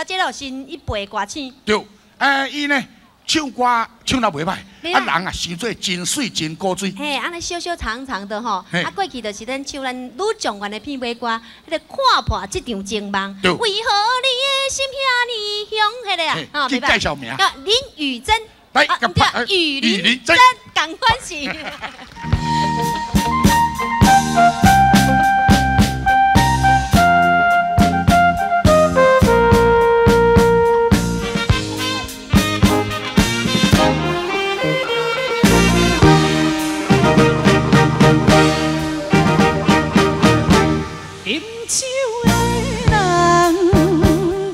小姐咯，新一輩歌星。對，伊呢唱歌唱得袂歹，啊人啊生做真媠真古錐。嘿，按呢小小長長的吼，啊過去就是咱唱咱女狀元的片尾歌，彼個看破這場情夢。為何你的心遐爾凶？彼個啊，吼，去介紹名。叫林雨珍。來，啊，毋對，雨林珍，仝款是。饮酒的人，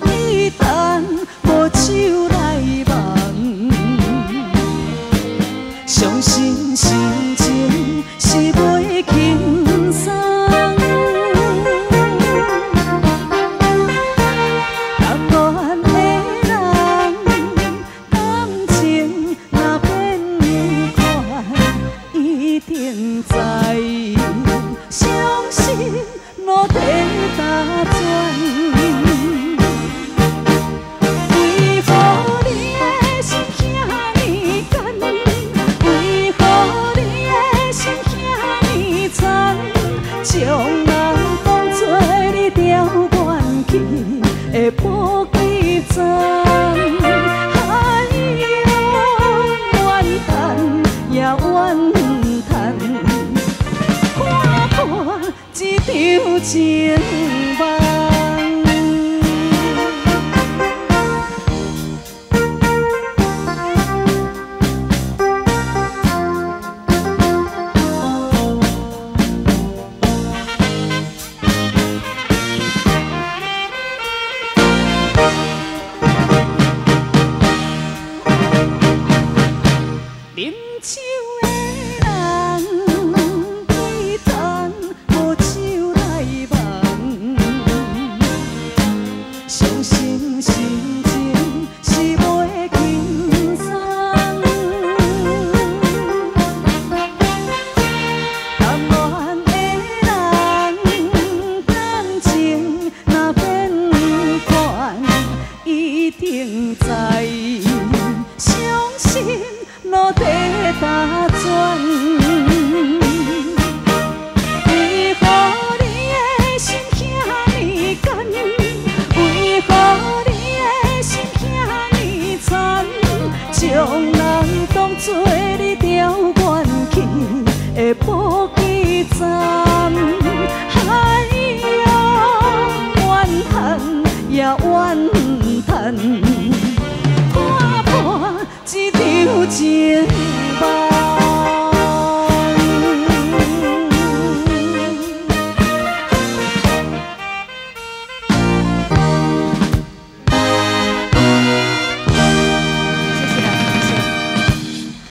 彼等無酒來望，相信心情是袂輕鬆。甘願的人，感情若變款，一定知，相信路佇搭轉。為何你的心遐爾乾？為何你的心遐爾殘？將人當作你調怨去的補給站。哎喲，怨嘆也怨嘆，看破這場情。